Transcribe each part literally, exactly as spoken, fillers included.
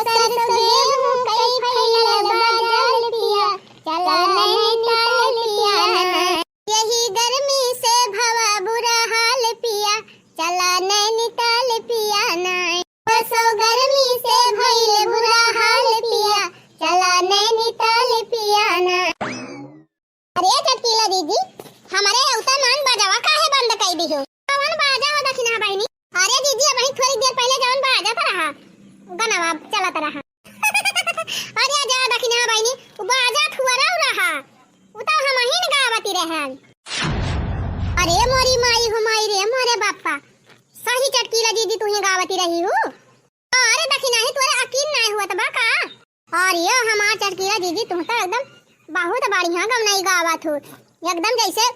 सरसों गेहूं कई फैलल बा जाल पिया, चला नैनीताल पिया ना। यही गर्मी से भवा बुरा हाल पिया, चला नैनीताल पिया ना। असो गर्मी से भइल बुरा हाल पिया, चला नैनीताल पिया ना। अरे चटकीला दीदी, हमरे अवता मान बाजावा काहे बंद कई दिहो? कौन बाजा हो दखिना बहिनी? अरे दीदी, अबहीं थोड़ी देर पहिले जौन बाजत रहा, गनवा चलत रहा। अरे जा दखिना बहिनी, उ बाजा थुअरौ रहा, उ तो हमहिन गावती रहन। अरे मोरी माई हो माई रे मोरे बापा, सही चटकीला दीदी तुहीं गावती रही हू। अरे दखिना ही तोरे अकीन नाय हुअत बा का? अरे हमार चटकीला दीदी, तुम तो एकदम बहुत बढ़िया गवनई गावत हो, एकदम जैसे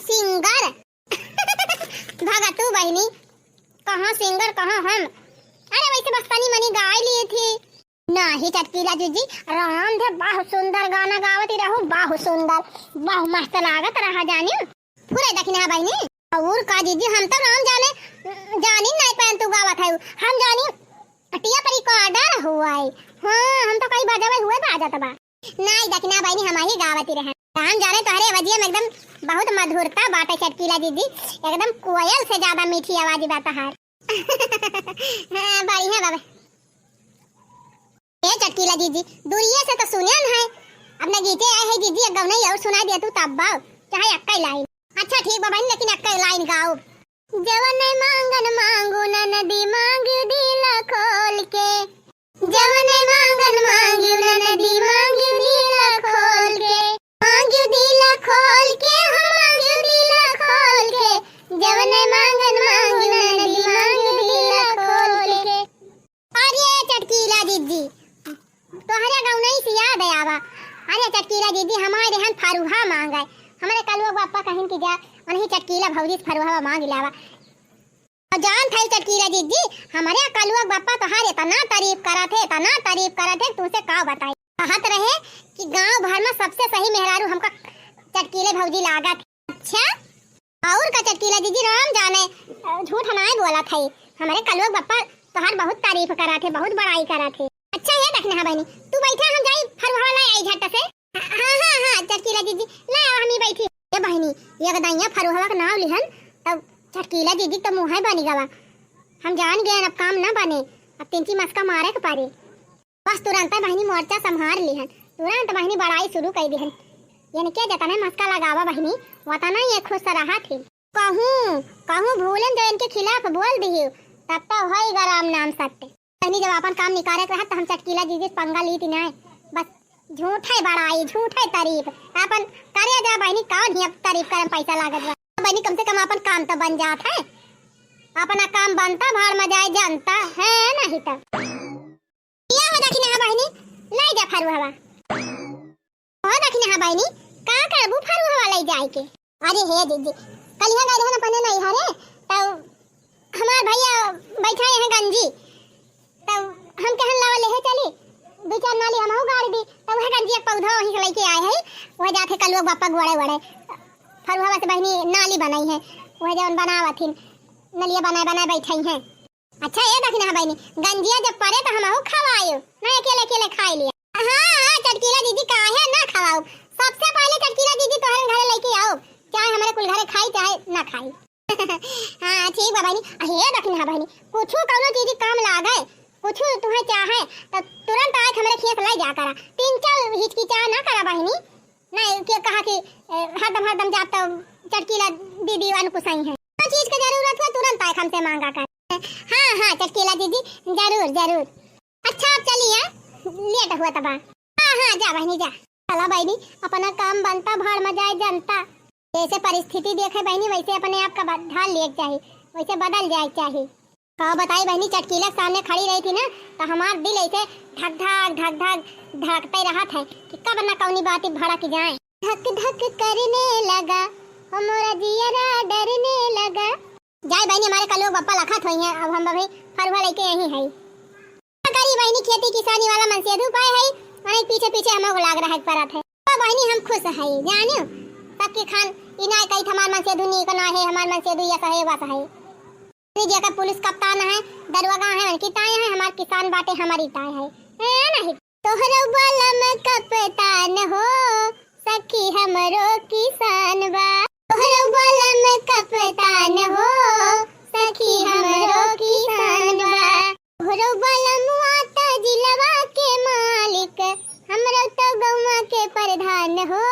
सिंगर। भगतू बहिनी, कहाँ सिंगर, कहाँ हम। अरे वैसे बस तनी मनी गाय लिए थी। नाही चटकीला जीजी, राम धे बहुत सुंदर गाना गावत रहू, बहुत सुंदर, बहुत मस्त लागत रहा जानी। फुरे दखिना बहिनी। और का जीजी, हम तो राम जाने, जानी नहीं पहन तू गावत है, हम जानी टिया परी का order हुआ है। हाँ, हम तो कई बजावे हुए बाजत बा। नाही दखिना बहिनी, हम ही गावती रहन। राम जाने तोहरे आवाजिया में एकदम बहुत मधुरता बाटे चटकीला जीजी, एकदम कोयल से ज्यादा मीठी आवाज बा तोहार। हाँ, बढ़िया बाबा। ए चटकीला जीजी, दूरिये से तो सुनेन है, अपने गीते आए है जीजी, एक गवनई और सुनाई दे तू तब बाओ, चाहे अक्का line। अच्छा ठीक बा बहिनी, लेकिन अक्का line गाओ। जवन मांगन मांगू ननदी, मांगू दिल खोल के। जवन मांगन मांगू ननदी, मांगू दिल खोल के। मांगू दिल खोल के, हो मांगू दिल खोल के। जवन मांगन मांगू ननदी, मांगू दिल खोल के। अरे चटकीला जीजी, तोहरे गौनई से याद आवा। अरे चटकीला जीजी, हमारे रहन फरुहा मांगे। हमरे कलुआ बापा कहिन कि जा, उन्हीं चटकीला भौजी से फरुहा मांग लावा। और जान थाई चटकीला जीजी, हमरे कलुआ बापा तोहार इतना तारीफ करत है, इतना तारीफ करत है, तुमसे का बताई। कहत रहे कि गांव भर में सबसे सही मेहरारू हमका चटकीले भौजी लागत। अच्छा, और का चटकीला जीजी, राम जाने, अ, झूठ नाय बोलत है। हमरे कलुआ बापा तोहार बहुत तारीफ करत है, बहुत बड़ाई करत है। अच्छा, ये देख ना बहिनी, तू बैठा, हम जाई फरुहा लाई आई झट से। हाँ, हाँ, हाँ, चटकीला जीजी, ला आवा, हम ही बैठी। ए बहिनी, एक दइया फरुहवा के नाव लिहन, तब चटकीला जीजी तो मुँह बनी गवा। हम जान गए, अब काम ना बने, अब तिनची मस्का मारे के पड़े। बस तुरंत बहिनी मोर्चा संभार लिहन, तुरंत बहिनी बड़ाई शुरू कर दिहन। इनके जतने मस्का लगावा बहिनी, वतना ये खुश रहा थी। कहूँ, कहूँ भूलन जो इनके खिलाफ बोल दिही, तब तो होई गा राम नाम सत्य। बहिनी जब अपन काम निकारे के रहत, त हम चटकीला जीजी से पंगा लीती नाय। बस झूठे बड़ाई, झूठे तारीफ। अपन करे जा बहिनी, कौन ही अब तारीफ करे में पैसा लागत बा। बहिनी कम से कम अपन काम तो बन जात है। अपना काम बनता, भाड़ में जाए जनता है, नहीं तो। किया हो दखिना बहिनी, लाई जा फरुहवा। हो दखिना बहिनी, का करबू फरुहवा लाई जाए के? अरे हे दीदी, कलिहा गए रहन अपने नैहरे, तब हमार भैया बैठा है गंजी, तब हम कहन लावा लेहे चली, दो चार नाली हमहू गाड़ दी, तब वह गंजी एक पौधा वहीं से लेके आए है, वह जाते कलुआ बापा गोड़े वड़े, फरुहवा से बहिनी नाली बनाई है, वह जवन बनावत हिन, नलिया बनाए बनाए बैठाई हैं। अच्छा, ए दखिना बहिनी, गंजिया जब परे त हमहू खवायो, ना अकेले अकेले खाई लिया। हाँ, हाँ, चटकीला दीदी, काहे ना खवाओ? सबसे पहले चटकीला दीदी तोहरे घरे लेके आओ, चाहे हमरे कुल घरे खाई, चाहे ना खाई। हाँ, ठीक बा बहिनी। हे दखिना बहिनी, कुछू कौनो चीज काम लागे, कुछू तुहे चाहे, त तुरंत आके हमरे खेत ले जा करा। तीन चार हिचकिचाह ना करा बहिनी। नहीं, के कहा कि, ए, हरदम, हरदम जाब तो चटकीला दीदी अनुकुसाई है। जो चीज के जरूरत हो, तुरंत आए हमसे मांगा कर। हाँ, हाँ, चटकीला दीदी, जरूर, जरूर। अच्छा, अब चलिए, late हुआ तबा। हाँ, हाँ, जा बहिनी, जा। चला बहिनी, अपना काम बनता, भाड़ में जाए जनता। जैसे परिस्थिति देखे बहिनी, वैसे अपने आप का बदल लेके चाही, वैसे बदल जाए के चाही। का बताई बहिनी, चटकीला के सामने खड़ी रही थी ना, तो हमार दिल ऐसे धक धक, धक धक धड़कते रहत है कि कब न कौनी बात भड़क जाए। धक धक करने लगा, ओ मोरा जियरा डरने लगा। जाए बहिनी, हमारे कलुआ बापा लखत होई हैं, अब हम अभी फरुहा लेके यहीं है। का करी बहिनी, खेती किसानी वाला मनसेधू पाए है, उन्हें पीछे पीछे हमको लाग रहा है परत है। तो बहिनी, हम खुश है, जानियो, सबके खान इनाय कही हमार मनसेधू नीक ना है, हमार मनसेधू यस है, वस है। जेका पुलिस कप्तान है, दरोगा है, उनकी ताई है, हमार किसान बाटे, हमारी ताई है। है नहीं? तोहरो बलम कप्तान हो, सखी हमरो किसान बा। तोहरो बलम कप्तान हो, सखी हमरो किसान बा। तोहरो बलमुआ त जिलवा के मालिक, हमरो तो गौवा के प्रधान हो,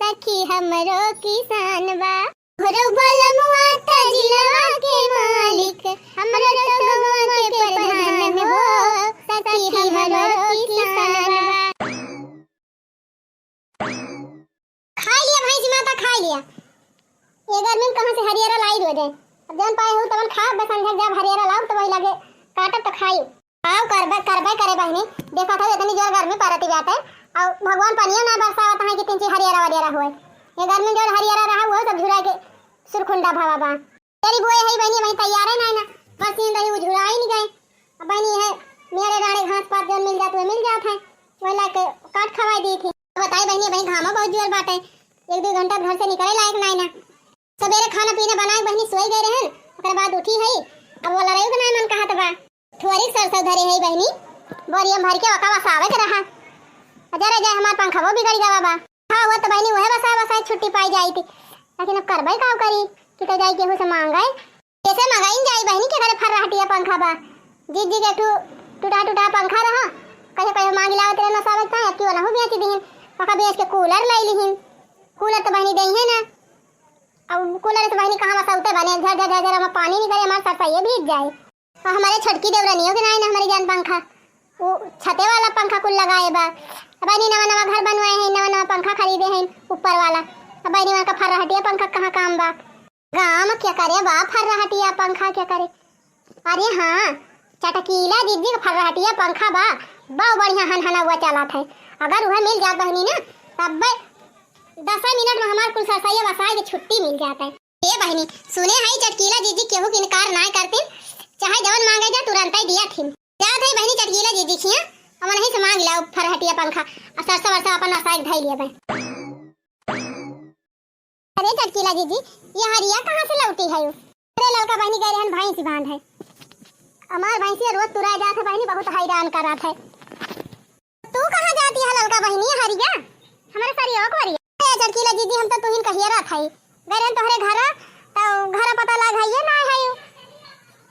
सखी हमरो किसान बा। तोहरो बलमुआ त जिलवा के मालिक, हमरो तो गौवा के प्रधान हो, सखी हमरो किसान बा। खाइ लिया भैंस माता, खाइ लिया। ये गर्मी में कहाँ से हरियरा लाई रोजे? अब जौन पाए हो तवन खा, बस संझा जब हरियरा लाओ तो वही लगे काटब तो खाई। आओ करबे, करबे करे बहिनी, देखत हो इतनी जोर गर्मी पड़ती बाटे, और भगवान पनिया ना बरसावत है कि तिनची हरियरा वरियरा होए। ये गर्मी में जोर हरियरा रहा हुआ सब झुरा के सुरखुंडा भवा बा। तेरी बोए है बहिनी, वही तैयार है ना, ना, बस इन रही वो झुरा ही नहीं गए। अब बहिनी है, मेरे राणे घास पात जौन मिल जात, वो मिल जात है, वही लाके काट खवाई दी थी। बताई बहिनी, बहिनी घामा बहुत जोर बाटे, एक दो घंटा घर से निकले लायक नाई ना। सबेरे खाना पीना बनाए बहिनी सोई गए रहन, ओकर बाद उठी है, अब वो लड़ाई के नाई मन कहत बा। थोड़ी सरसों धरे है बहिनी, बोरिया में भर के ओका वसावे के रहा। जरा जाए हमार पंखा वो बिगड़ गवा बा। हाँ, वो तो बहिनी वह वसा वसा छुट्टी पाई जाई थी, लेकिन अब करबे का करी कि तो जाई केहू से मांगे। कैसे मंगाइन जाई बहिनी के घरे फर्राहटिया पंखा बा? जीजी के ठू टूटा टूटा पंखा रहा, कहे कहे मांगी लावत रहे नसावत था, अबकी वाला हूँ बेच दीहिन, पका बेच के कूलर लाई लीहिन। कूलर तो बहिनी देइहे ना, अब कूलर से बहिनी कहाँ बसाउते बने, झर झर झर झर हमार पानी निकले, हमार सरसैया भीग जाए। और हमारे छोटकी देवरनियों के नाई ना हमारी जान पंखा, वो छते वाला पंखा कुल लगाए बा। अब बहिनी नवा नवा घर बनवाए हैं, नवा नवा पंखा खरीदे हैं ऊपर वाला, अब बहिनी वहाँ का फर्राहटिया पंखा कहाँ काम बा? गाँव में क्या करे बा फर्राहटिया पंखा, क्या करे? अरे हाँ, चटकीला जीजी का फर्राहटिया पंखा बा, बहुत बढ़िया हनहना हुआ चलत है। अगर वह मिल जात बहिनी ना, तब दस मिनट में हमार कुल सरसैया बसाए के छुट्टी मिल जात है। ए बहिनी, सुने हई चटकीला जीजी केहू के इनकार नाय करतीन, चाहे जवन मांगे जा तुरंतई दिया थीन। जात हई बहिनी चटकीला जीजी खिया, अमन ही से मांग लाओ फरहटिया पंखा, और सरसों वरसों अपन असाइक धई लिया बे। अरे चटकीला जीजी, ये हरिया कहाँ से लौटी है? अरे ललका बहिनी गए रहन भैंस बांध है, हमार भैंसिया रोज तुराए जात है बहिनी, बहुत हैरान करत है। तू कहाँ जाती है ललका बहिनी हरिया? हमारे सरिया को हरिया। ए चटकीला जीजी, हम तो तुहिन कहिए रहत हई। गए रहन तोहरे घरा, तो घरा पता लाग है ये ना है।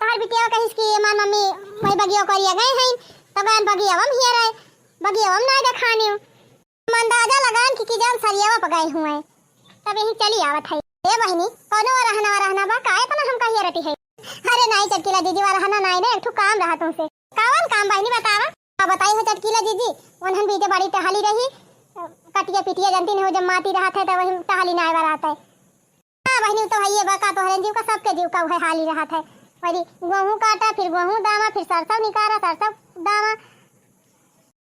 तोहर बिटिया कहिस कि हमार मम्मी वही बगिया करिया गए हैं, तो गए बगिया हम हियर है, बगिया हम ना देखानी। हम अंदाजा लगान कि, कि जान सरियावा पर गए हुए, तब यहीं चली आवत है। ए बहिनी, कौनो रहना रहना बा, काहे तना हम कहिए रहती है? अरे नाई चटकीला जीजी, वा रहना नाई ना, एक ठो काम रहा तुमसे। कवन काम बहिनी बतावा? अब बताई हो चटकीला जीजी, उन्हन बीते बड़ी टहली रही, कटिया पिटिया जानती नहीं हो, जब माटी रहत है तो वही टहली नाई बा रहत है। हाँ बहिनी, उ तो हइये बा, का तोहरे जीव का, सबके जीव का उहे हाली रहत है। वही गेहूं काटा, फिर गेहूं दामा, फिर सरसों निकारा, सरसों दामा।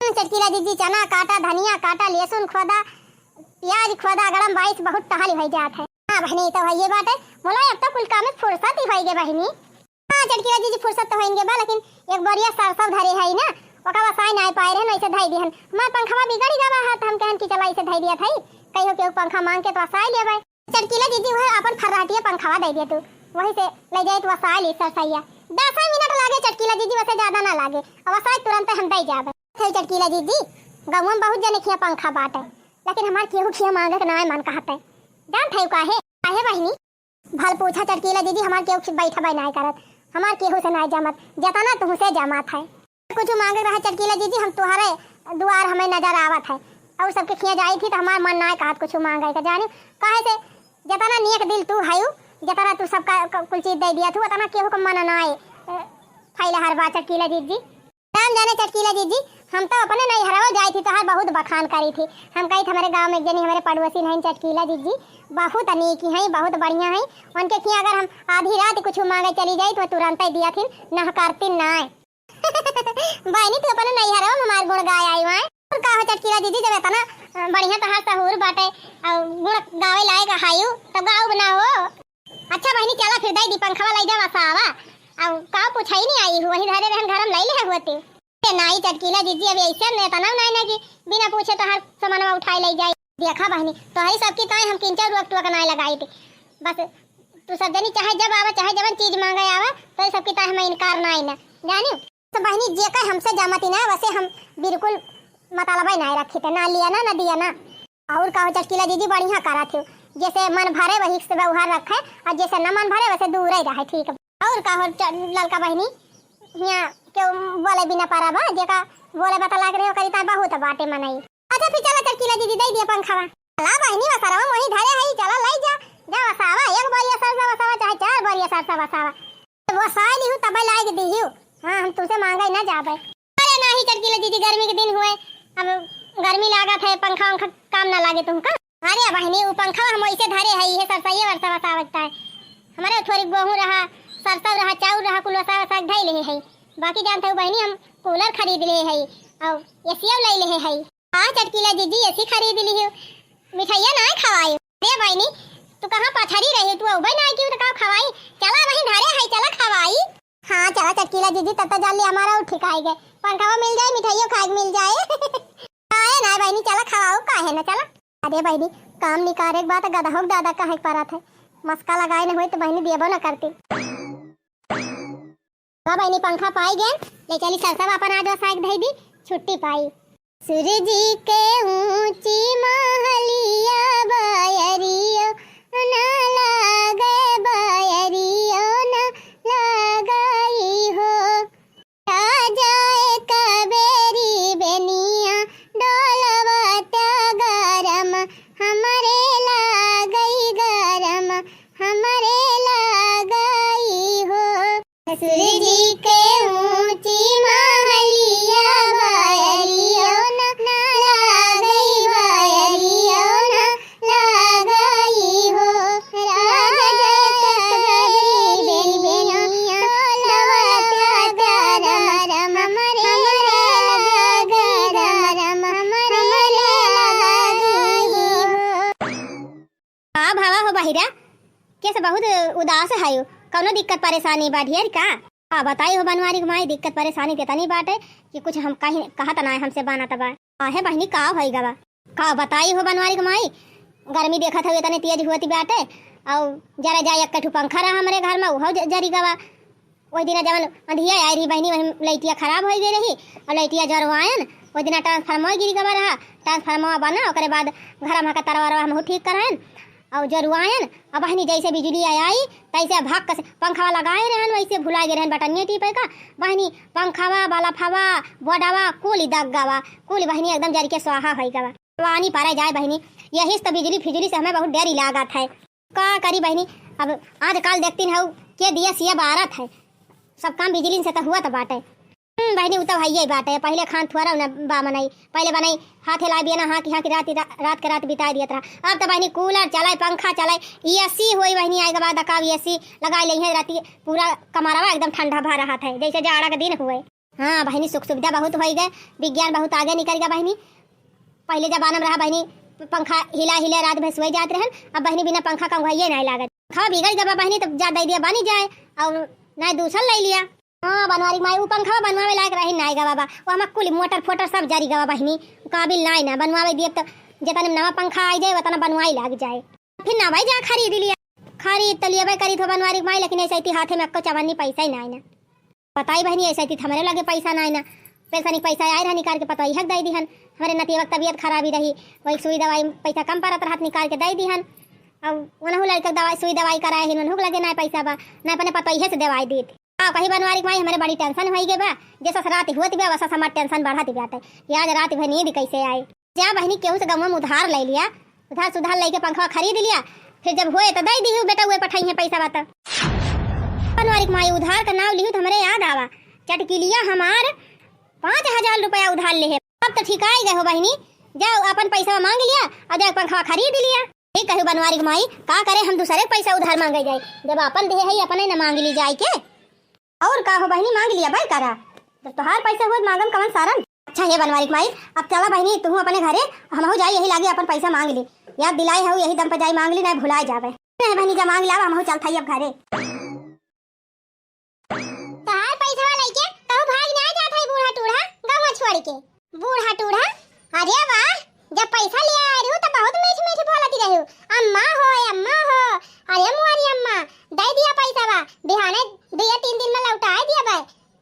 हम्म, चटकीला जीजी, चना काटा, धनिया काटा, लहसुन खोदा, प्याज खोदा, गरम बाईस बहुत टहली होइ जात है। हाँ बहिनी, तो हइये बाटे, मोला अब तो कुल काम में फुर्सत ही होइगे बहिनी। हाँ चटकीला जीजी, फुर्सत तो होइगे बा, लेकिन एक बोरिया सरसों धरे है ना, ओका वसाई नाय पाए रहे, ऐसे धई दिहन। हमार पंखवा बिगड़ गवा है, तो हम कहन कि चला इसे धई दिया था, कहियो केहू पंखा मांग के तो वसाई लेबै। चटकीला जीजी, वह अपन फर्राटिया पंखवा दे दिया तू, वही से ले जाए तो वसाई ली सरसैया। दस मिनट लागे चटकीला जीजी, वैसे ज्यादा ना लागे, अब वसाई तुरंत हम दे जाबे। हे चटकीला जीजी, गाँव में बहुत जने खिया पंखा बाटे, लेकिन हमार केहू खिया मांगे के नाय मन कहते। जानत है काहे? काहे बहिनी? भल पूछा चटकीला जीजी, हमार केहू खिया बैठा बै नाय करत, हमार केहू से नाय जमत, जतना तुहसे जमत है। कुछ मांगे रहा चटकीला जीजी, हम तुहरे दुआर हमें नजर आवत है, और सबके खिया जाई थी तो हमार मन नाय कहत कुछ मांगे के, जाने काहे से जतना नेक दिल तू है, जतना तू सबका क-, कुल चीज दे दिया तू, उतना केहू का मन नाय, ए, फैला हर बा चटकीला जीजी। राम जाने चटकीला जीजी, हम तो अपने नैहरवा जाई थी, तोहार बहुत बखान करी थी। हम कही थी, हमारे गाँव में एक जनी हमारे पड़ोसी हैं चटकीला जीजी, बहुत नीक हैं, बहुत बढ़िया हैं। उनके खिया अगर हम आधी रात कुछ मांगे चली जाई तो तुरंत ही दिया थी, नह करती नाय। बहिनी, तू अपने नैहरवा में हमार गुण गाय आई वाय। और का हो चटकीला जीजी, जब इतना, अ, बढ़िया तोहार सहूर बाटे, और गुण गावे लायक हायु, तो गाऊ ना हो। अच्छा बहिनी, चला फिर दई दी पंखवा, लई जा वसावा। अब का पूछा ही नहीं आई हूँ, वही धरे रहन घर में लई ले होती। ते नाई चटकीला जीजी, अब ऐसे में इतना नाई ना कि बिना पूछे तोहार सामानवा उठाई लई जाई। देखा बहिनी, तोहरी सबकी ताई हम किंचा रुक टुक नाई लगाई थी। बस तू सब जनी चाहे जब आवा, चाहे जवन चीज मांगे आवा, तो सबकी ताहे में इनकार नाई ना, जानी। तो बहिनी, जेका हमसे जमती ना, वसे हम बिल्कुल मतलबे नाई रखी थे, ना लिया ना, ना दिया ना। और का हो चटकीला जीजी, बढ़िया करत हो, जैसे मन भरे वही से व्यवहार रखे, और जैसे न मन भरे वैसे दूर ही रहे, ठीक। और का हो च-, ललका बहिनी, हियाँ केहू बोले बिना पारा बा, जेका बोले बता लाग रहे हो करी ता बहुत बाटे मनई। अच्छा फिर चला चटकीला दीदी, दे दिया पंखवा। चला बहिनी, वसरवा मोही धरे हई, चला लई जा, जा वसावा, एक बोरिया सरसा वसावा, चाहे चार बोरिया सरसा वसावा। वसाई लिहू तब लाग दिहू। हाँ, हम तुमसे मांगे ना जाबे। अरे नाही चटकीला दीदी, गर्मी के दिन हुए, अब गर्मी लागत है, पंखा वंखा काम ना लागे तुमका। अरे बहिनी, उ पंखा हम वैसे धरे हई, ये सरसा ये वरसा वसावत है। हमारे थोड़ी गेहूं रहा, सरसों रहा, चाउर रहा, कुल वसा वसा धई ले हई। बाकी जानते हो बहिनी, हम कूलर खरीद ले हई और एसीओ ले ले हई। हाँ चटकीला जीजी, एसी खरीद ली हो, मिठाइया ना खवाई। अरे बहिनी, तू कहाँ पथरी रही, तू अउबे ना की तो का खवाई? चला वहीं धरे हई, चला खवाई। हाँ चला चटकीला जीजी, तब तो जल्दी हमारा उठ ठिकाई गए, पंखा मिल जाए, मिठाइयों खाए के मिल जाए। काहे ना बहिनी, चला खवाओ, काहे ना, चला। अरे बहिनी, काम निकारे के बात गदहो के दादा कहे के परत है, मस्का लगाए न होई तो बहिनी देबो ना करती। हाँ बहिनी, पंखा पाई गए, ले चली सरसब अपन आज वसाए के धई दी, छुट्टी पाई। सूरज के ऊंची महलिया बयरियो न लागे, बयरियो न लागई हो। राजा एक बेरी बेनिया डोलवत्या गरम, हमरे लागई गरम, हमरे लागई हो। सूरज के ऊंची महलिया बयरियो न लागई, बयरियो न लागई हो। राजा जगत बेरी बेनिया डोलवत्या गरम, हमरे लागई गरम, हमरे लागई हो। का भवा हो बहिरा, कैसे बहुत उदास है हो? कौनो दिक्कत परेशानी बा ढेर का? का बताई हो बनवारी के माई, दिक्कत परेशानी के तनी बाटे कि कुछ हम कहीं कहत ना हमसे बनत बा। काहे बहिनी, का होई गवा? का बताई हो बनवारी के माई, गर्मी देखत हवे तनी तेज होती बाटे, और जरा जाए एक ठो पंखा रहा हमरे घर में, उहो ज-, जरी गवा। ओहि दिना जवन अंधिया आई रही बहिनी, वही लाइटिया खराब होई गई रही, और लाइटिया जरवायन, ओहि दिना ट्रांसफार्मर गिरी गवा रहा, ट्रांसफार्मर बना, ओकरे बाद घर में का तरवा रवा हम ठीक करायन, और जरवायन, अब बहिनी जैसे बिजली आई, तैसे भक्क से पंखवा लगाए रहन, वैसे भुला गए रहन बटनिया टीपे का। बहिनी पंखवा, बलफवा, बोडवा, कुल दग गवा, कुल बहिनी एकदम जरि के स्वाहा होई गवा। पानी पड़े जाए बहिनी, यही से तो बिजली फिजली से हमें बहुत डर ही लागत है। का करी बहिनी, अब आजकल देखती हऊ के दिया सिया बारत है, सब काम बिजली से तो हुआ तो बाटे। हम्म, बहिनी, उ तो हइये बाटे। पहिले खान थुअरा न बा मनई। पहिले बनई हाथे लाई बियना, हाँ कि हाँ कि रात, रात के रात बिताई दियत रहा। अब तो बहिनी कूलर चलाए, पंखा चलाए, एसी होई बहिनी, आए के बाद अकाब एसी लगाई लई है, राती पूरा कमरवा एकदम ठंडा भा रहत है, जैसे जाड़ा के दिन हुए। हाँ बहिनी, सुख सुविधा बहुत होई गए, विज्ञान बहुत आगे निकल गया बहिनी। पहिले जमाना में रहा बहिनी, पंखा हिला हिला रात भर सोए जात रहन, अब बहिनी बिना पंखा का उंघाइए नहीं लागत। पंखा बिगड़ गवा बहिनी, तो जा दे दिया बनी जाए, और नहीं दूसर ले लिया। हाँ, बनवारी के माई, उ पंखवा बनवावे लायक रही नाई गवा बा। वो हमार कुल मोटर फोटर सब जरी गवा बहिनी। उ काबिल नाई ना, बनवावे दिए तो जितने में नवा पंखा आई जाए, उतना बनवाई लाग जाए। फिर नवा ही जा खरीद लिया। खरीद तो लियबे करी थो बनवारी के माई, लेकिन ऐसे इति हाथे में अक्को चवन्नी पैसा ही नाई ना। बताई बहिनी, ऐसे इति हमरे लगे पैसा नाई ना। पेंशन के पैसा आए रहा, निकाल के पतोहिया के दे दिहन। हमरे नतिया के तबियत खराबी रही, वही सुई दवाई पैसा कम पड़त रहत, निकाल के दे दिहन। अब उनहु लड़के के दवाई, सुई दवाई कराए ही, उनहु के लगे नाई पैसा बा, ना अपने पतोहिया से दवाई दीत। का कही बनवारी के माई, हमरे बड़ी टेंशन होई गई बा। जैसे रात होत बा, वैसे हमार टेंशन बढ़त बाटे कि आज रात भर नींद कैसे आई। जा बहिनी, केहू से गौवा में उधार ले लिया, उधार सुधार लेके पंखवा खरीद लिया, फिर जब होए तो दे दिहू बेटा, उहे पठाई है पैसा बता। बनवारी के माई, उधार का नाव लिहू तो हमरे याद आवा, चटकिलिया हमार पाँच हजार रुपया उधार ले है। अब तो ठिकाई गए हो बहिनी, जाओ अपन पैसा मांग लिया और जाओ पंखवा खरीद लिया। ठीक कहू बनवारी के माई, का करे हम दूसरे के पैसा उधार मांगे जाए, जब अपन देह है अपने न मांग ली जाए के। और का हो बहिनी, मांग लिया भाई करा, जब तोहार पैसा हुआ मांगम कवन सारन। अच्छा हे बनवारी के माई, अब चला बहिनी तू अपने घरे, हमहू जाई यही लागे अपन पैसा मांग ली। याद दिलाई हऊ यही दम पर जाई मांग ली, नहीं भुलाए जावे। नहीं बहिनी जा मांग लावा, हमहू चलत हई अब घरे। तोहार पैसा लेके कहूँ भाग ना जात है बूढ़ा टूढ़ा, गाँव छोड़ के। बूढ़ा टूढ़ा, अरे वाह, जब पैसा लिया आए रहू तो बहुत मीठ मीठ बोलत रहू, "अम्मा हो, अम्मा हो, अरे मुआरी अम्मा, दे दिया पैसा बा, बिहाने दुइया तीन दिन में लौटाए दिया बा,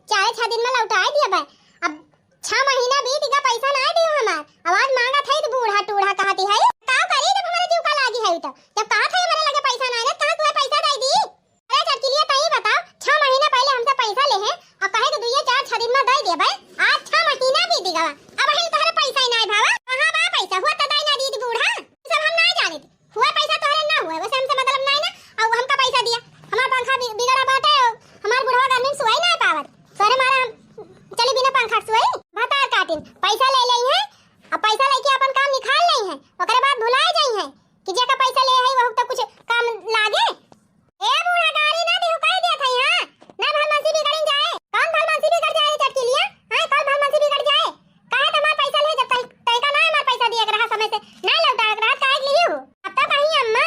चार छह दिन में लौटाए दिया बा।" अब छह महीना बीत गया, पैसा ना दियो हमार, अब आज मांगत है तो बूढ़ा टूढ़ा कहती है। का करी जब हमारे जीव का लागी है तो, जब कहा था हमारे लगे पैसा ना है तो कहाँ तुम्हें पैसा दे दी? अरे चटकिलिया, तई बताओ, छह महीना पहले हमसे पैसा ले हैं और कहे कि दुइये चार छह दिन में दे देबे। आज छह महीना बीत गवा, अब हम तोहरे पैसा ही नाई भावा। कहाँ बा पैसा? हुआ तो दे ना दीदी बूढ़ा, सब हम नाई जाने थे। हुआ पैसा तोहरे ना हुआ, वैसे हमसे मतलब नाई ना। और हमका पैसा दिया, हमार पंखा बि-, बिगड़ा बाटे, और हमार बुढ़वा गर्मी में सुआई नाई पावत, तोहरे मारा हम चली बिना पंखा के सुआई। भतार काटिन पैसा ले ले हैं, अब पैसा लेके अपन काम निकाल ले हैं, ओकरे बाद भुलाए जाई हैं कि जेका पैसा ले है वहू तो कुछ काम लागे। ए बूढ़ा, गारी ना दिहु, कह दिया था यहाँ। ना भलमनसी बिगड़िन जाए। कौन भलमनसी बिगड़ जाए रे चटकिलिया? हाँ, कौन भलमनसी बिगड़ जाए? काहे तो हमार पैसा ले, जब तई, तई का ना हमार पैसा दिया के रहा समय से, ना लौटा के रहा, काहे के लिए हो? अब तो कहीं अम्मा,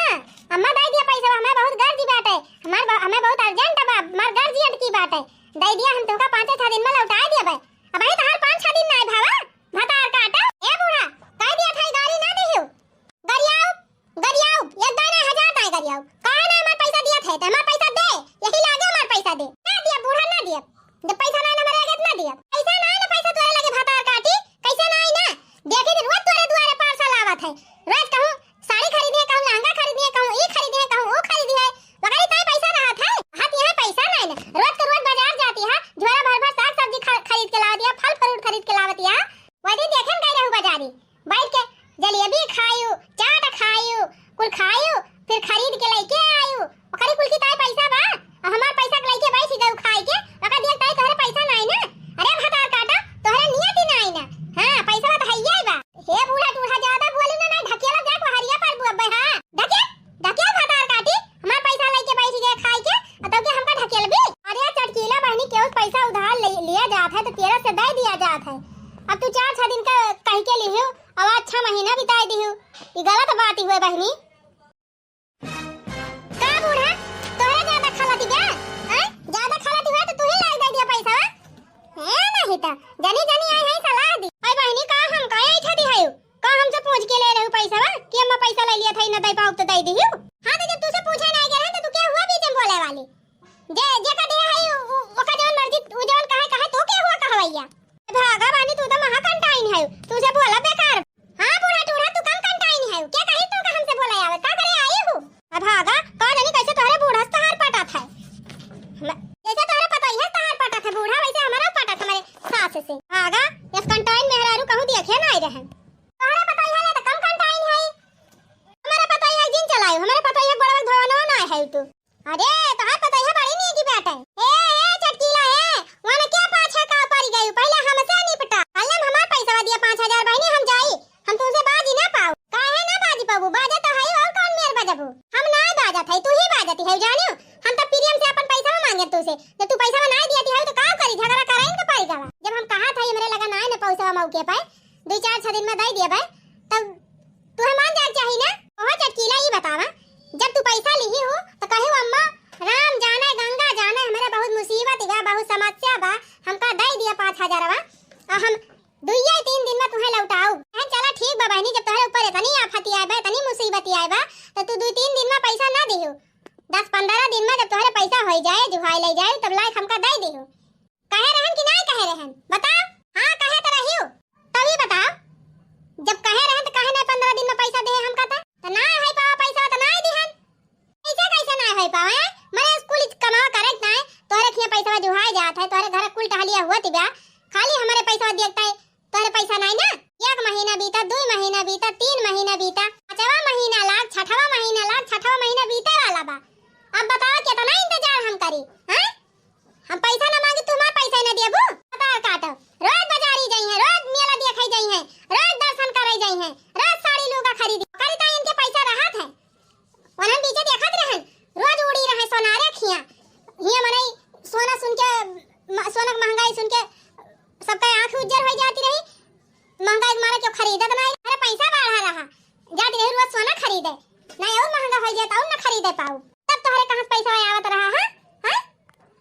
अम्मा दे दिया पैसा, हमें बहुत गर्ज बाटे, हमार ब-, हमें बहुत urgent बा, हमार गर्ज अटकी बाटे, दे दिया, हम तुमका पाँच छह दिन में लौटा दिया बे। अब ये तहार पाँच छह दिन ना आए भावा, भतार काटा। ए बूढ़ा, कह दिया था गारी ना दिहु। गरियाऊ, गरियाऊ, एक दाना हजार दाए गरियाऊ। काहे ना हमार पैसा दिया थे, तो हमार पैसा दे, यही लागे हमार पैसा दे। ना दिया बूढ़ा, ना दिया। जब पैसा ना, ना मरे ना दिया। पैसा ना, ना पैसा तोरे लगे भतार काटी, कैसे ना आई ना? देखी तो रोज तोरे दुआरे parcel आवत है। रोज कहूँ साड़ी खरीदी है, कहूँ लहंगा खरीदी है, कहूँ ई खरीदी है, कहूँ वो खरीदी है। मगर इतना पैसा रहा था, हाथ यहाँ पैसा ना आई ना। रोज के रोज बाजार जाती है, झोरा भर भर साग सब्जी ख-, खरीद के लावत है, फल fruit खरीद के लावत है। वही दिन देखे न गए रहू बाजारी, बैठ के जलेबी खायू, चाट खायू, कुल खायू, फिर खरीद के लेके आयू। ओकरी कुल की ताई पैसा बा, और हमार पैसा के लेके बैठ गयू खाए के, ओकर दिया ताई तोहरे पैसा नाई ना। अरे भतार काटा, तोहरे नियत ही नाई ना। हाँ, पैसा तो हइये बा। हे बूढ़ा टूढ़ा, ज्यादा बोली ना, नहीं ढकेला जाके हरिया पर बुअब्बे, हाँ। ढकेल, ढकेल भतार काटी, हमार पैसा लेके बैठ गए खाए के, और तब के हमका ढकेलबी? अरे चटकीला बहनी, केहू से पैसा उधार ले, लिया जात है तो केहू से दे दिया जात है। अब तू चार छह दिन का कह के लिहू, अब आज छह महीना बिताई दिहू, ई गलत बात ही हुए बहनी। का बूढ़ा, तोहरा ज्यादा खलत बा? हैं? ज्यादा खलत हुआ तो तू ही लाग दे दिया पैसा, हैं? ए नहीं तो जनी जनी आई है सलाह दी। अरे बहनी, का हम का ऐठा दी है? का हमसे पूछ के ले रहू पैसा कि अम्मा पैसा ले लिया था, ना दे पाऊ तो दे दिहू? हाँ, तो जब तूसे पूछे ना गए रहे तो तू क्या हुआ बीच में बोले वाली? जे, जे का देह है, उ, उ, ओका जवन मर्जी, उ जवन कहे, कहे, तू के हुआ कहवैया? भागा बानी, तू तो महा कंटाइन है, तू से बोला बेकार। हाँ, बूढ़ा टूढ़ा, तू कम कंटाइन है, क्या कही तू का हमसे बोला आवे, का करे आई हूँ? अब भागा, का जानी कैसे तोहरे बूढ़ा से तहार पटत है। हम-, जैसे तोहरे पतोहिया से तहार पटत है बूढ़ा, वैसे हमारा पटत हमारे सास से। भागा, इस कंटाइन मेहरारू कहूँ देखे ना आई रहे। तोहरे पतोहिया ले तो कम कंटाइन है। हमारे पतोहिया जिन चलायो, हमारे पतोहिया गोड़वा धोवनो ना है तू। अरे, तोहार पतोहिया बड़ी नीक बाटे। ए, ए, चटकीला, ए, वने क्या पाछा का पड़ गई? पहले हमसे निपटा। पहले हम हमार पैसा दिया पाँच हजार बहनी, हम जाई। हम तुमसे बाजी ना पाऊ। काहे ना बाजी पाबू? बाजा तो है, और कौन मेर बजबू? हम ना बाजत है, तू ही बाजत है, जानियो। हम तो प्रेम से अपन पैसा मांगे तुझसे। जब तू पैसा ना दिया है तो का करी? झगड़ा करे इनके पड़ गवा। जब हम कहा था, हमरे लगा ना, ना पैसा मौके पे, दो चार छह दिन में दे दिया भाई, तब तुहे मान जाए के चाही ना। ओहो चटकीला, ई बतावा, जब तू पैसा लिही हो तो कहे, "अम्मा, राम जाने गंगा जाने, हमरे बहुत मुसीबत बा, बहुत समस्या बा, हमका दे दिया पाँच हजारवा, और हम दुइये तीन दिन में तुहे लौटाऊ।" हैं, चला ठीक बा बहनी, जब तोहरे ऊपर इतनी आफत आए बा, इतनी मुसीबत आए बा, तो तू दो तीन दिन में पैसा ना दिहू, दस पन्द्रह दिन में जब तोहरे पैसा हो जाए, जुहाई ले जाए, तब लाइक हमका दे दिहू। कहे रहन कि नाय कहे रहन? बताओ। हाँ, कहे तो रहियो। तभी बताओ, जब कहे रहन तो काहे नाय पन्द्रह दिन में पैसा दे हमका? तो तो नाय है पावा पैसा, तो नाय दिहन। ऐसे कैसे नाय है पावा, हैं? मने स्कूल कमावा करे नाय, तोहरे खिया पैसा जुहाए जात है, तोहरे घर कुल टहलिया हुआ तिबा, खाली हमारे पैसा देखता है, तोहरे पैसा नाय ना। एक महीना बीता, दो महीना बीता, तीन महीना बीता, पाँचवा महीना लाग, छठवा महीना लाग, छठवा महीना बीते वाला बा। अब बताओ, कितना इंतजार हम करी, हैं? हम पैसा ना मांगी, तू हमार पैसा ही ना देबू। भतार काटो, रोज बाजारी जाई है, रोज मेला देखे जाई है, रोज दर्शन करे जाई है, रोज साड़ी लुगा खरीदी। करी ता इनके पैसा रहत है। वनन बीचे देखत रहन, रोज उड़ी रहे सोनारे खिया। हिया मनई सोना सुन के, म-, सोना के महंगाई सुन के सबका आँख उज्जर हो जाती रही। महंगाई के मारे क्यों खरीदत नहीं? अरे पैसा बढ़ा रहा, जाती रही रोज सोना खरीदे, नहीं और महंगा हो जाता और ना खरीदे पाऊ। तब तोहरे कहाँ से पैसा आवत रहा है? हैं?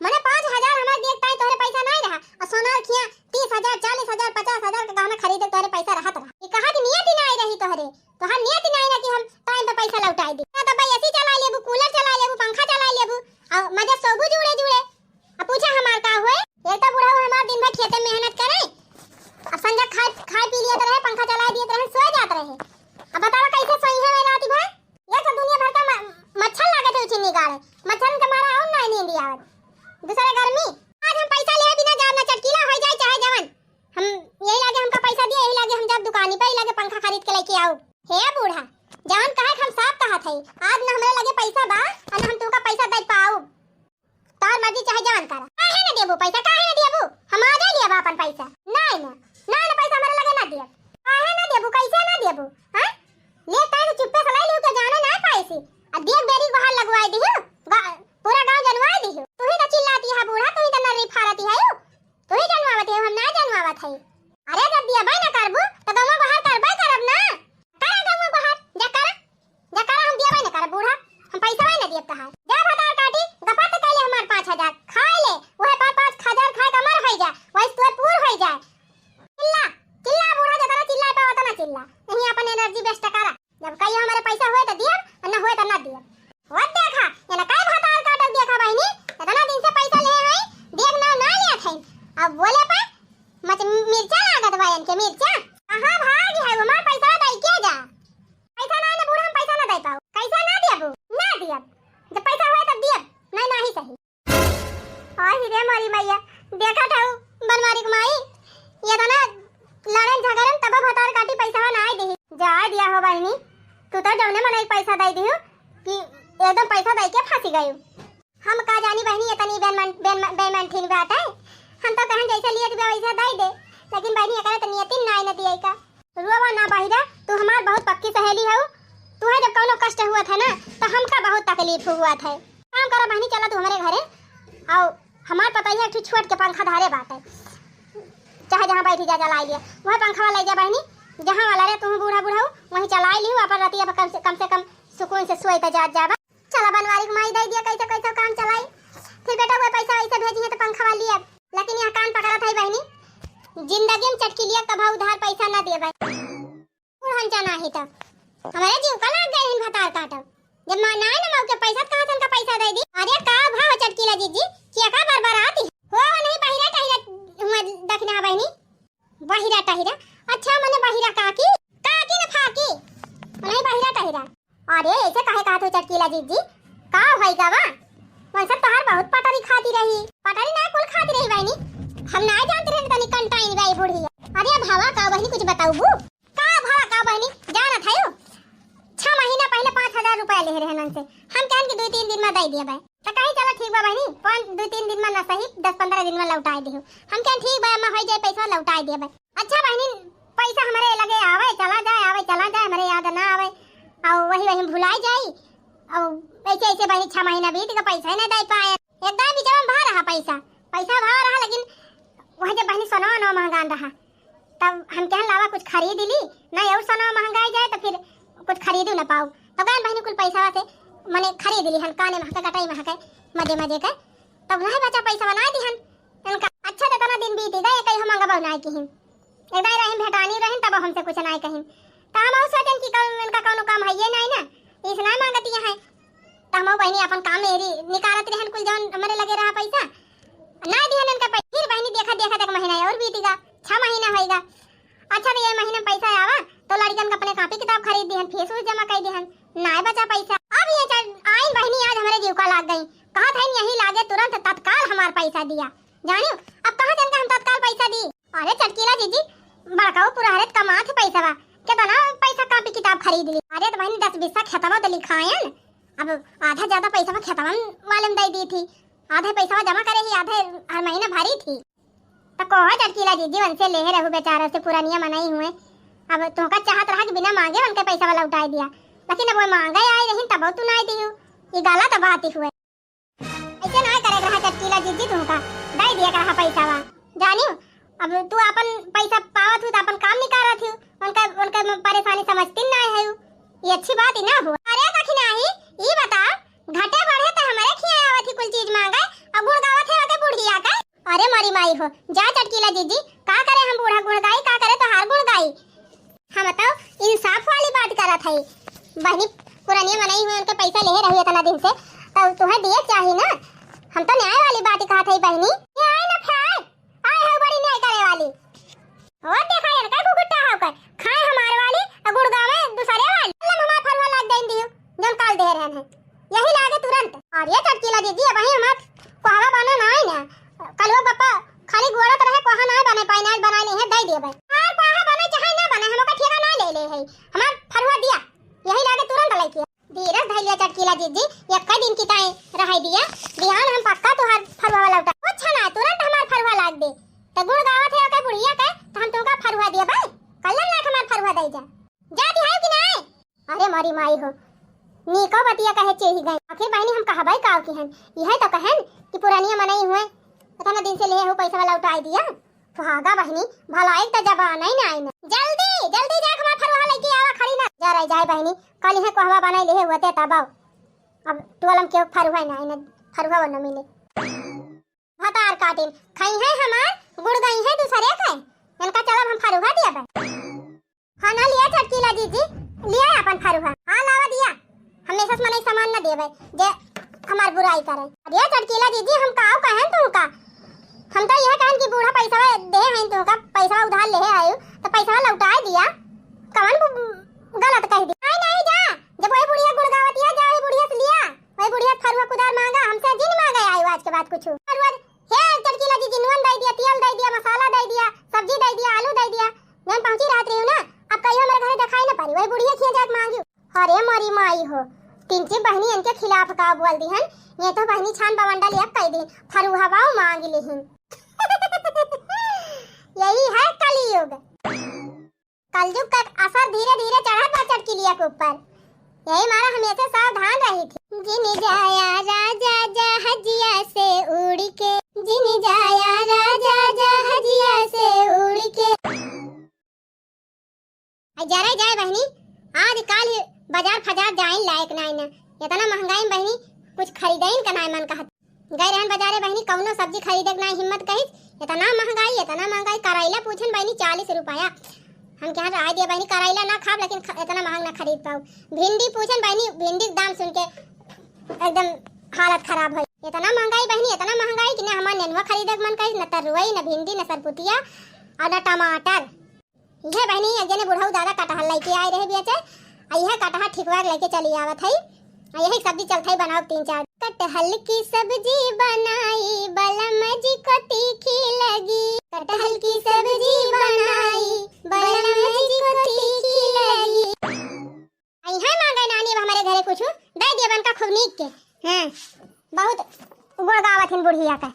मने पाँच हजार हमारे दिए ताई तोहरे पैसा नहीं रहा, और सोनार खिया तीस हजार, चालीस हजार, पचास हजार का गहना खरीदे तोहरे पैसा रहत रहा। ये कहा कि नियत ही नहीं रही, तू पैसा काहे ना दियबू? हम आ जाए लियबा अपन पैसा। नहीं ना, ना, ना, पैसा हमारे लगे ना दियब। काहे ना देबू, कैसे ना देबू? हाँ, ले ताई तो चुप्पे से ले लियो के जाने ना पाइसी। आ देख बेरी बाहर लगवाई दियो, गा-, पूरा गांव जनवाई दियो। तू ही तो चिल्लाती है बूढ़ा, तू ही तो नर्री फारती है, तू ही जनवावत है, हम ना जनवावत है। अरे जब दियबे ना करबू तो गांव बाहर करबे करब ना। करा गांव बाहर, जा करा, जा करा, हम दियबे ना करब बूढ़ा, हम पैसा ना दियब तहार। जा भतार काटी, गपत कैले हमार पाँच हजार, खाए ले, वह पाँच, पाँच हजार खाए का मर होई जा, वही तोर पूर होई जाए। चिल्ला, चिल्ला बूढ़ा, जतना चिल्ला पाओ उतना चिल्ला। यहीं अपन energy waste करा। जब कहियो हमारे पैसा होए तो दियब, और ना होए तो ना दियब। वो देखा, ये ना कई भतार काटल देखा बहिनी, इतना दिन से पैसा ले आई, देख ना, ना लिया थे। अब बोले पे मच मिर्चा लागत बा इनके, मिर्चा। कहाँ भाग है वो, हमार पैसा दे के जा। पैसा ना, ना बूढ़ा, हम पैसा ना दे पाओ। कैसा ना दियब? ना दियब। जब पैसा होए तब दियब, नहीं, ना ही सही। आही रे मोरी मैया, देखत हऊ बनवारी के माई, ये तो ना लड़न झगड़न तब भतार काटी पैसा ना आई दिही। जाए दिया हो बहिनी, तू तो जौने मनई पैसा दे दिहू कि एकदम पैसा दे के फंसी गयू। हम का जानी बहिनी, ये तनी बेमन-, बेमन-, बेमनठिन बात है। हम तो कहन जैसे लिए दिया वैसे दे दे, लेकिन बहिनी एकरा तो नियतिन ना आई न दिया का। रोवा ना बहिरा, तू हमार बहुत पक्की सहेली हऊ। तुहे जब कौनो कष्ट हुआ था ना, तो हमका बहुत तकलीफ हुआ था। काम करो बहिनी, चला तू हमारे घरे। आओ, हमार पतोहिया एक ठो छोट के पंखा धारे बाटे, चाहे जहाँ बैठी जा, चलाई लिया। वह पंखवा ले जा बहिनी, जहाँ वाला रे तू बूढ़ा बूढ़ा हो, वहीं चलाई लियो अपन रतिया पर कम से, कम से कम सुकून से सोए त जात जाबा। चला बनवारी के माई दे दिया, कैसे कैसे काम चलाई। फिर बेटा वो पैसा वैसे भेजी है तो पंखवा लिया, लेकिन यह कान पकड़त है बहिनी, जिंदगी में चटकिलिया कभा उधार पैसा ना देबे। कुल हम जाना ही तो हमारे जीव का लाग गए हैं भतार काटब। जब माँ ना ना मौके पैसा तो कहाँ से उनका पैसा दे दी? अरे का भाव चटकीला जीजी, क्या का बार बार आती? हो नहीं बहिरा टहिरा हुआ दखना बहिनी। बहिरा टहिरा? अच्छा मने बहिरा काकी? काकी न फाकी? नहीं बहिरा टहिरा। अरे ऐसे काहे कहा तू चटकीला जीजी? का होई गवा? वंशत तोहार बहुत पटरी खाती रही। पटरी ना कुल खाती रही बहिनी। हम ना जानते रहे तनी कंटाइन बाई बूढ़ी। अरे भावा का बहिनी कुछ बताऊ बू? का भावा का बहिनी? जानत है यू? छह महीना पहले पाँच हजार रुपया ले रहे नन से। हम कहन कि दो तीन दिन में दे दिया भाई। तो कहीं चला ठीक बा बहिनी, पाँच, दो तीन दिन में ना सही, दस पन्द्रह दिन में लौटाए दियो। हम कहन ठीक बा, अम्मा हो जाए पैसा लौटाए दिया भाई। अच्छा बहिनी, पैसा हमारे लगे आवे चला जाए, आवे चला जाए, हमारे याद ना आवे, और वही वही भुलाई जाई, और ऐसे ऐसे बहिनी छह महीना बीत के पैसा ही ना दे पाए। एकदम बीच में भा रहा पैसा, पैसा भा रहा, लेकिन वह जब बहिनी सोना वोना महंगा रहा, तब हम कहन लावा कुछ खरीद ली, नहीं और सोना महंगाई जाए तो फिर कुछ खरीदू ना पाऊ। तो कहन बहिनी कुल पैसा से मने खरीद ली हन, काने महके गटाई महके मजे मजे के, तब नहीं बचा पैसा बनाए दिहन। इनका अच्छा तो इतना दिन बीत गए, कहीं हम मंगबो नहीं किहिन। एक दाई रहिन भेटानी रहिन, तब हमसे कुछ नहीं कहिन। तो हम और सोचन कि कल इनका कौनो काम है ये नहीं ना, इस नहीं मांगती है। तो हम बहिनी अपन काम मेरी निकालत रहन कुल जौन हमारे लगे रहा पैसा, नहीं दिहन इनका पैसा। फिर बहिनी देखा देखा एक महीना और बीत गा, छह महीना होइगा। अच्छा तो ये महीना में पैसा आवा तो लड़कन का अपने कापी किताब खरीद दिहन, फीस उस जमा कर दिहन, नहीं बचा पैसा। अब ये चल आइन बहिनी आज हमारे जीव का लाग गई, कहा था यही लागे तुरंत तत्काल हमार पैसा दिया। जानियो, अब कहाँ चल के हम तत्काल पैसा दी? अरे चटकीला जीजी, बड़काऊ पुरहरत कमात है पैसा बा, कितना पैसा कापी किताब खरीद ली। अरे तो बहनी दस बीसा खेतवा तो लिखायन, अब आधा ज्यादा पैसा खेतवा वाले में दे दी थी, आधे पैसा जमा करे ही, आधे हर महीना भरी थी। तो कोहा चटकीला जीजी उनसे लेहे रहू बेचारा से पुरानिया मनाई हुए, अब तुमका चाहत रहा कि बिना मांगे उनके पैसा वाला उठाई दिया, लेकिन अब वो मांगे आई रही तब तू ना दियो, ये गलत बात ही हुए। ऐसे ना करे रहा चटकीला जीजी, तुमका दे दिया रहा पैसा वा। जानियो, अब तू अपन पैसा पावत हूँ तो अपन काम निकारत हूँ, उनका, उनका म-, परेशानी समझती ना है। ये अच्छी बात ही ना हुआ। अरे कखिनाही, ई बता, घटे बढ़े तो हमारे खिया आवत ही कुल चीज मांगे और गुण गावत है ओके बुढ़िया के। अरे मोरी माई हो, जा चटकीला जीजी, का करे हम बूढ़ा गुण गाई, का करे तोहार गुण गाई। हम तो इंसाफ वाली बात करत हई बहनी, पुरानिया मनई हुए उनके पैसा लेहे रही इतना दिन से, तो तुहे दिए चाही ना। हम तो न्याय वाली बात ही कहत हई बहनी। न्याय ना खाए, आए हो बड़ी न्याय करे वाली। और देखा यार, का घुघुट्टा हो कर खाए हमारे वाली और गुड़गावे दूसरे वाली। लम हमार फरवा लाग गई दियो, जौन काल दे रहे हैं। यही लागे तुरंत। और ये चटकीला दीदी, अब ही हमार कोहवा बना ना है ना। कल वो बप्पा खाली गोड़त रहे, कोहा ना बने पाई, ना बनाए नहीं है, दे दिए भाई। और कोहा बने चाहे ना बने, हम ओकर ठेका ना ले ले है। हमार फरुआ दिया, यही लागे तुरंत लेके। धीरज धैलिया चटकीला दीदी, एक दिन की ताई रह दिया, बिहान हम पक्का तोहार फरुआ वाला उठा। अच्छा ना, तुरंत हो। नीको बतिया कहे चेही गए। आखिर बहिनी हम कहबै काव किहन? इहे तो कहन कि पुरानिया मनई हुए, इतना दिन से लेहे हो पैसा लौटाई दिया। सुहागा बहिनी, भलाई त जबान ही ना आई ना। जल्दी, जल्दी जाके हमार फरुहा लेके आवा, खड़ी ना। जा रही जाए बहिनी, कल इहे कोहवा बनाई लेहे होते तब आओ। अब टोलम के फरुहा ही ना आई ना, फरुहा न मिले। भतार काटिन, खाई है हमार, गुड़ गई है दूसरे के। इनका चलब हम फरुहा दिया बा। हाँ ना, लिया चटकीला जीजी, लिया अपन फरुहा। हाँ, लावा दिया। हमेशा से मनई सामान न देवे, जे हमार बुराई करे। अरे चटकीला जीजी, हम काव कहन तुमका? हम तो यह कहन कि बूढ़ा पैसा दे हैं तुमका, पैसा उधार लेहे आयु, तो पैसा लौटाए दिया। कवन बु-, गलत कह दी? नहीं, नहीं, जा, जब वही बुढ़िया गुड़ गावतिया, जा वही बुढ़िया से लिया, वही बुढ़िया फरुहा कुदार मांगा, हमसे जिन मांगे आयु आज के बाद कुछ। फरुहा, हे चटकीला जीजी, नून दे दिया, तेल दे दिया, मसाला दे दिया, सब्जी दे दिया, आलू दे दिया, जौन पहुंची रहत रही ना, अब कहियो हमारे घरे दिखाई ना पड़ी, वही बुढ़िया खिया जाके मांगी। अरे मोरी माई हो, तिनची बहिनी इनके खिलाफ का बोल दिहन, ये तो बहिनी छान बवंडल एक कह दी, फरुहवा मांग लिहिन। यही है कलयुग। कलयुग का असर धीरे धीरे चढ़त बा चटकिलिया के ऊपर, यही मारा हमेशा सावधान रही थी। जिन जाया राजा जहाजिया से उड़ के, जिन जाया राजा जहाजिया से उड़ के। आई जरा जाए बहिनी, आज काल बाजार फजार जाइन लायक नाई ना। इतना महंगाई में बहिनी कुछ खरीदाइन का नाई मन कहत। गए रहन बाजारे बहिनी, कौनो सब्जी खरीदे के नाई हिम्मत कहिस। इतना महंगाई, इतना महंगाई। करैला पूछन बहिनी चालीस रुपया। हम कहा रहा दिया बहिनी, करैला ना खाब, लेकिन ख-, इतना महंग ना खरीद पाऊ। भिंडी पूछन बहिनी, भिंडी के दाम सुन के एकदम हालत खराब है। इतना महंगाई बहिनी, इतना महंगाई कि ना हमार नेनुआ खरीदे के मन कहिस, ना तरुई, ना भिंडी, ना सरपुतिया और ना टमाटर। इहे बहिनी, एक जने बुढ़ऊ दादा कटहल लइके आए रहे बेचे, आ इहे कटहल ठिकवा के लइके चली आवत हई। आ यही सब्जी चलत हई बनाओ तीन चार। कटहल की सब्जी बनाई, बलम जी को तीखी लगी। कटहल की सब्जी बनाई, बलम जी को तीखी लगी। आ इहे मांगे नानी अब हमारे घरे कुछ दे दिया बनका खूब नीक के। हाँ, बहुत गुड़ गावत हिन बुढ़िया का।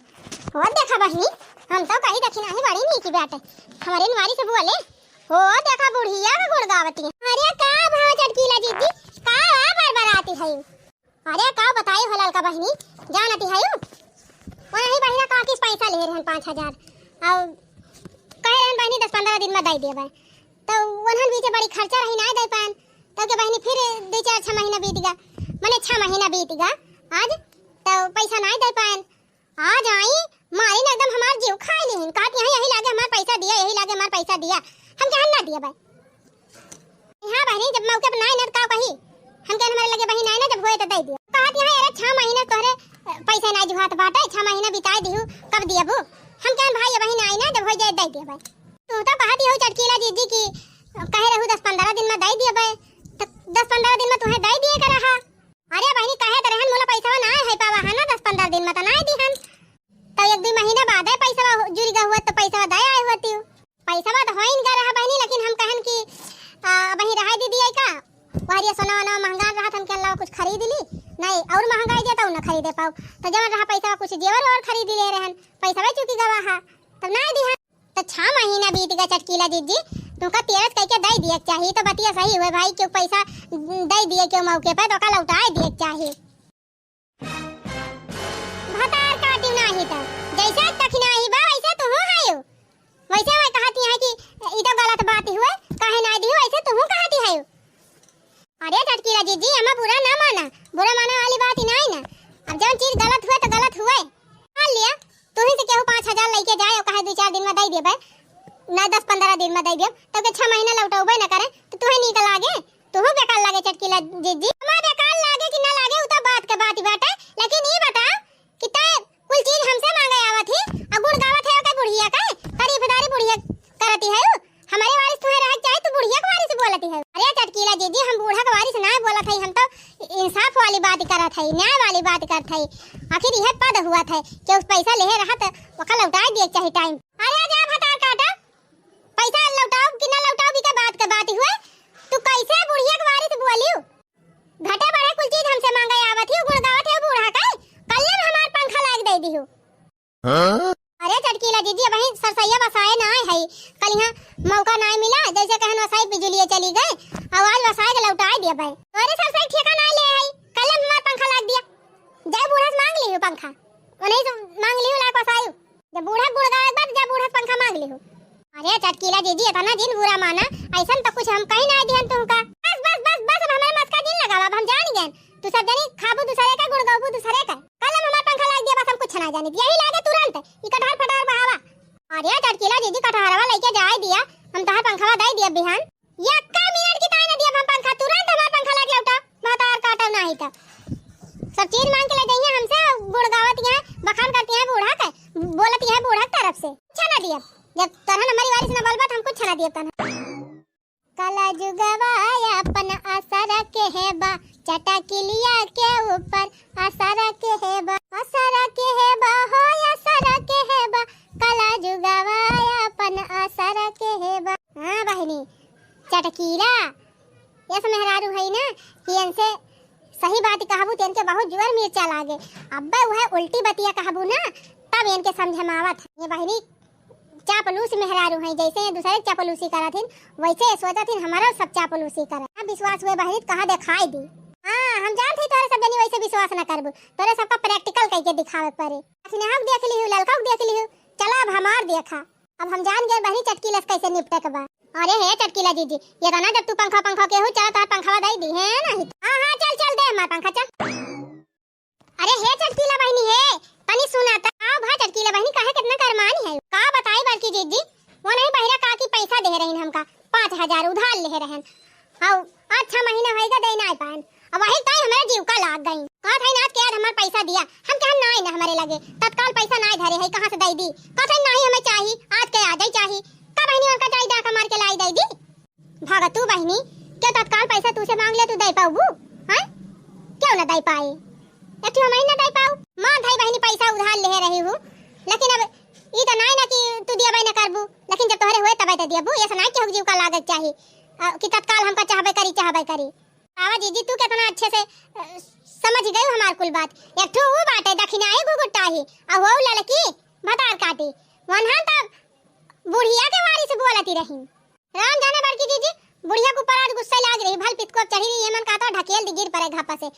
ओ देखा बहिनी, हम तो कही देखी नाही बड़ी नीक बाटे। हमारे नवारी से बोले, ओ देखा बुढ़िया का गुड़ गावत हिन। अरे का भाव चटकीला जीजी, का आ बरबराती है? अरे का बताई हो ललका बहिनी, जानती है? वही बहिना का किस पैसा ले रहन पाँच हजार, और कहे रहन बहिनी दस पन्द्रह दिन में दे देबे। तो उन्हन बीचे बड़ी खर्चा रही, ना दे पाएन। तो के बहिनी फिर दो चार छह महीना बीत गया, मने छह महीना बीत गया आज, तो पैसा ना दे पाएन। आज आई मारी ना एकदम हमार जीव खाई लीन, कहत यही, यही लागे हमार पैसा दिया, यही लागे हमार पैसा दिया। हम कहा ना दिया भाई। हाँ बहिनी, जब मौके पर ना आए ना तो का कही, हम कहन हमारे लगे बहिन आए ना, जब होए तो दे दियो। कहत यहाँ, अरे छह महीना तोहरे, अ, पैसा ना जुहात बाटे, छह महीना बिताए दिहू, कब दियबू? हम कहन भाई बहिन आए ना, जब हो जाए दे दियो भाई। तू तो कहत यहू चटकीला जीजी की, अ, कहे रहू दस पन्द्रह दिन में दे दियो भाई, तो दस पन्द्रह दिन में तुम्हें दे दिए का रहा। अरे बहिनी, कहे तो रहन मोला पैसा ना है पावा है ना, दस पन्द्रह दिन में तो ना दिहन। तो एक दो महीना बाद है पैसा जुड़ गया हुआ तो पैसा दे आए हुआ तू। पैसा तो होइन गा रहा बहिनी, लेकिन हम कहन कि, आ, वही रहाई दीदी आई का, वहरिया सोना वोना महंगा रहा, हम कहन लाओ कुछ खरीद ली, नहीं और महंगाई जाता ना खरीदे पाओ। तो जवन रहा पैसा कुछ जेवर और खरीद ले रहन, पैसा चुकी गवा है, तब ना दिहन। तो छह महीना बीत गया चटकीला जीजी, तुमका तेरस कह के दे दिए के चाहिए, तो बतिया सही हुए भाई, क्यों पैसा दे दिए क्यों मौके पे, तो का लौटाए दिए के चाहिए। भतार काटियो नाही त, जैसे तखिनाही बा, वैसे तुहू हयो। वैसे वह कहती है कि ई तो गलत बात हुए, काहे ना दियो, वैसे तुहू कहती है। अरे चटकीला जीजी, हमें बुरा ना माना, बुरा माने वाली बात ही नहीं ना। अब जौन चीज गलत हुए तो गलत हुए। मान लिया, तुही से केहू पाँच हजार लेके जाए और कहे दो चार दिन में दे देबे, ना दस पन्द्रह दिन में दे देब, तब के छह महीना लौटौबे ना करे, तो तुहे नीक लागे? तुहू बेकार लागे चटकीला जीजी। हमार बेकार लागे कि ना लागे, उ तो बात के बात ही बाटे, लेकिन ई बता कि तै कुल चीज हमसे मांगे आवत ही, आ गुण गावत है ओके बुढ़िया के, तारीफदारी बुढ़िया करती है। हमारे वारिस तुहे रहे के चाहे, तू बुढ़िया के वारिस बोलती है। अरे चटकीला जीजी, हम बूढ़ा के वारिस ना बोलत है, हम तो इंसाफ वाली बात करत है, न्याय वाली बात करत है। आखिर यह पद हुआ था कि उस पैसा लेहे रहा तो ओका लौटाए दिए के चाही टाइम। अरे जा भतार काटा, पैसा लौटाओ कि ना लौटाओ, इके बात के बात हुए। तू कैसे बुढ़िया के वारिस बोलियो? घटे बढ़े कुल चीज हमसे मांगे आवत ही, गुण गावत है बूढ़ा के। कल्ले में हमार पंखा लाग दे दिहू। हाँ? अरे चटकीला दीदी, अबहीं सरसैया बसाए नाहीं है, कल यहाँ मौका नाहीं मिला, जैसे कहन वसाई बिजुलिया चली गए, आवाज बसाए के लौटाए दिया भाई। तोरे सरसई ठेका नाहीं ले है, कल हमार पंखा लाग दिया, जाए बूढ़ा से मांग लियो पंखा, उन्हीं से मांग लियो लाग वसाई। जब बूढ़ा गुड़ गावे के बाद, जब बूढ़ा से पंखा मांग लियो। अरे चटकीला जीजी, इतना जिन बुरा माना, ऐसन तो कुछ हम कहीं नाहीं दिहन तुमका। बस, बस, बस, बस, अब हमारे मस्का जिन लगावा, अब हम जान गए। तू सब जनी खाबू दूसरे का, गुड़ गाबू दूसरे का। कल हम हमार पंखा लाग दिया, बस हम कुछ ना जाने। यही लागे तुरंत, ई कटहर फटहर बहावा। अरे चटकीला जीजी, कटहरवा लेके जाए दिया, हम तहार पंखवा दे दिया बिहान। यक्का मिनट की ताई ना दिया हम पंखा, तुरंत हमार पंखा लाग लौटा, भतार काटब नाही त। सब चीज मांग के ले जाइए हमसे, गुड़ गावत यहाँ, बखान करती हैं बूढ़ा के, बोलती हैं बूढ़ा के तरफ से। अच्छा ना दिया, जब तरह हमारी वारिस ना बोलबा, तो हम कुछ ना दिया तन्हा। कला जुगवा अपन असर के है बा, चटकिलिया के ऊपर असर के है बा, असर के है बा हो, असर के है बा, कला जुगवा अपन असर के है बा। हाँ बहिनी, चटकीला यस मेहरारू है ना कि इनसे सही बात कहबू, तो इनके बहुत जोर मिर्चा लागे। अब्बे वह उल्टी बतिया कहबू ना, तब इनके समझ में आवत है। ये बहिनी चापलूस मेहरारू हैं, जैसे ये दूसरे के चापलूसी करत हिन, वैसे ये सोचत हिन हमारा सब चापलूसी करे। ना विश्वास हुए बहिनी, कहाँ दिखाई दी। हाँ, हम जानत हई तोरे सब जनी वैसे विश्वास ना करबू, तोरे सबका practical कइके दिखावे के पड़े। अखिनहा के देख लिहू, ललका के देख लिहू, चला अब हमार देखा। अब हम जान गए बहिनी चटकीला से कैसे निपटे के बा। अरे हे चटकीला जीजी, ये तो ना जब तू पंखा पंखा केहू चला तार पंखवा दे दी है ना ही। हाँ हाँ, चल चल दे हमार पंखा, चल। अरे हे चटकीला बहिनी हे, तनी सुना त। का भा चटकीला बहिनी, काहे कितना करमानी है? का बताई बड़की जीजी, वो नहीं बहिरा काकी पैसा दे रहन हमका, पाँच हजार उधार ले रहन। हाउ, अच्छा महीना होइगा दे नाई पान। अब वही ताई हमारे जीव का लाग गई। कहत है नाच के याद हमार पैसा दिया, हम कहे नाई ना हमारे लगे, तत्काल पैसा नाई धरे है, कहाँ से दे दी? कहत है नाई हमें चाही, आज के आज ही चाही। का बहिनी उनका जाई डाका मार के लाई दे दी? भगतू बहिनी, के तत्काल पैसा तू से मांग ले, तू दे पाऊ? हैं? क्यों ना दे पाए? एक ठो हम ही ना दे पाऊ। मान थाई बहिनी पैसा उधार ले रही हूँ, लेकिन अब ई तो नाई ना कि तू दिया ना करबू, लेकिन जब तोहरे हुए तबे तो दियाबू। ऐसा नाई कि हो जीव का लागत चाही, अ, कि तत्काल हमका चाहबे करी, चाहबे करी। बाबा जीजी, तू कितना अच्छे से, अ, समझ गई हमार कुल बात। एक ठो वो बाटे दखिनाई गुगुट्टा ही, आ वो लड़की भतार काटी, वनहन तब बुढ़िया के वारी से बोलती रही। राम जाने बड़की जीजी, बुढ़िया के ऊपर आज गुस्सा लाग रही, भल पितको अब चढ़ी रही, ये मन कहता ढकेल दी गिर पड़े घापा से।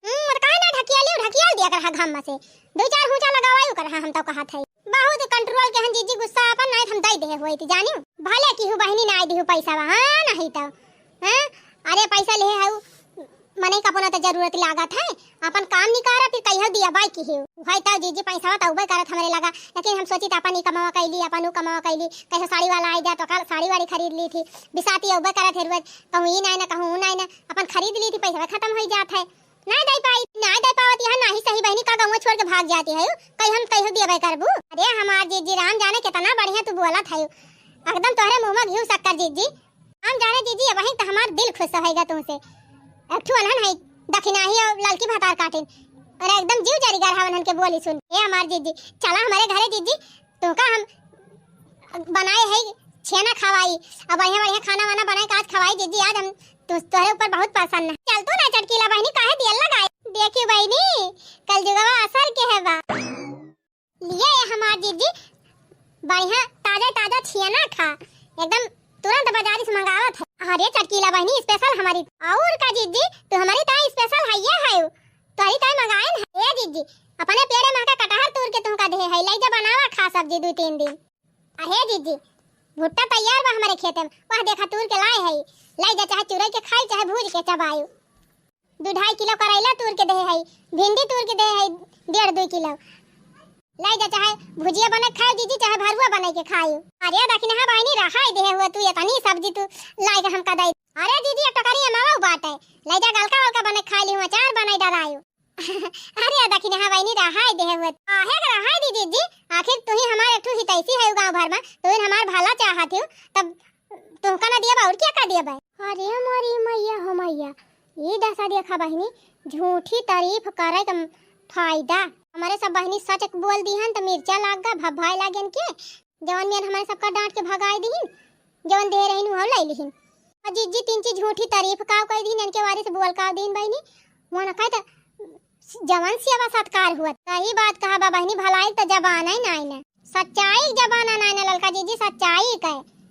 हम्म, तो काहे ना ढकेलियो, ढकेल दिया कर हा घाम से। दो चार हुंचा लगावायो कर हा, हम तो कहत है। बहुत control के हन जीजी गुस्सा अपन, नहीं हम दई देहे होई थी जानियो। भले की हूँ बहिनी ना दिहु पैसा बा, हाँ नहीं तो। हाँ? अरे पैसा ले है, मने का अपना तो जरूरत लागत है, अपन काम निकारा फिर कहियो दिया बाई की हूँ। भाई तो जीजी पैसा तो उबे करत हमरे लगा, लेकिन हम सोची तो अपन ही कमावा कैली, अपन ऊ कमावा कैली, कहियो साड़ी वाला आई जा तो कल साड़ी वाड़ी खरीद ली थी। बिसाती उबे करत है रुए, कहूँ ई नहीं ना, कहूँ ऊ नहीं ना, अपन खरीद ली थी, पैसा खत्म हो जात है। नाय दई पाई, नाय दई पावत यहाँ नाही सही बहिनी, का गौवा छोड़ के भाग जाती है, कहीं हम कहीं दिया करबू। अरे हमार जीजी राम जाने कितना बढ़िया तू बोलत है, एकदम तोहरे मुँह में घी शक्कर जीजी। राम जाने जीजी, अब वहीं तो हमार दिल खुश होएगा तुमसे। एक ठो अनहन है दखिनाही और ललकी भतार काटिन, और एकदम जीव जरी गर हवन के बोली सुन। ए हमार जीजी, चला हमारे घरे जीजी, तुमका हम बनाए है छेना खवाई, अब बढ़िया बढ़िया खाना वाना बनाए के आज खवाई जीजी, आज हम तु-, तोहरे ऊपर बहुत प्रसन्न है। चल तू ना चटकीला बहिनी, काहे दियल लगाए? देखी बहिनी, कल जुगवा असर के है बा। लिए ये हमार जीजी बढ़िया ताजा ताजा छेना खा, एकदम तुरंत बाजारी से मंगावत है। अरे चटकीला बहिनी special हमारी, और का जीजी तू हमारी ताई special है ये है। तोहरी ताई मंगाइन है। ए जीजी, अपने पेड़े में का कटहर तूर के तुमका दे है, लई जा बनावा खा सब्जी दू तीन दिन। अहे जीजी, भुट्टा तैयार बा हमारे खेते में, वह देखा तूर के लाए है, लई जा चाहे चुरई के खाई चाहे भूज के चबाई। दू ढाई किलो करैला तूर के दे है, भिंडी तूर के दे है डेढ़ दू किलो, लई जा चाहे भुजिया बने खाई जीजी चाहे भरुआ बने के खाई। अरे दखिनहा बहिनी रहाई दे हुआ तू, इतनी सब्जी तू लाई के हमका दे। अरे जीजी एक टोकरी अमावा बाटे, लई जा गलका वलका बने खा ली हूँ, अचार बने डरायू। अरे दखिनहा बहिनी रहाई दे हुए। काहे के रहाई दी जीजी? आखिर तू ही हमार एक ठो हितैषी है गाँव भर में, तू ही हमार भला चाहत हो, तब तुमका ना दिया बा और क्या का दिया बा? अरे मोरी मैया हो मैया, ये दशा देखा बहिनी, झूठी तारीफ करे के फायदा। हमारे सब बहिनी सच बोल दी हन तो मिर्चा लाग गा, भभाए लागन के। जवन मेन हमारे सबका डांट के भगाए दीहिन, जवन दे रहीन उहो ले लिहिन। और जीजी तीन चीज झूठी तारीफ काव कह दीन, इनके बारे से बोल काव दीन बहिनी। वो ना कहे तो जवन सेवा सत्कार हुआ। सही बात कहा बा बहिनी, भलाई तो जबान है ना, ना। सच्चाई के जमाना नाहीं ना ललका जीजी, सच्चाई के।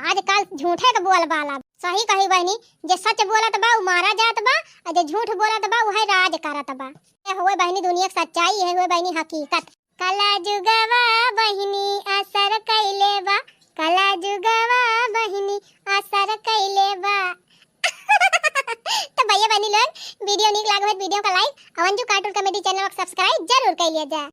आजकल झूठे के बोलबाला। सही कही बहिनी, जे सच बोलत बा, उ मारा जात बा, अउर जे झूठ बोलत बा, उहे राज करत बा। ए हुए बहिनी दुनिया के सच्चाई, है हुए बहिनी हकीकत। कला जुगवा बहिनी असर कइले बा, कला जुगवा बहिनी असर कइले बा। तो भैया बहिनी लोग, video नीक लागे हो तो video का like, अउर अंजू cartoon comedy channel का subscribe जरूर कइ लिया जा।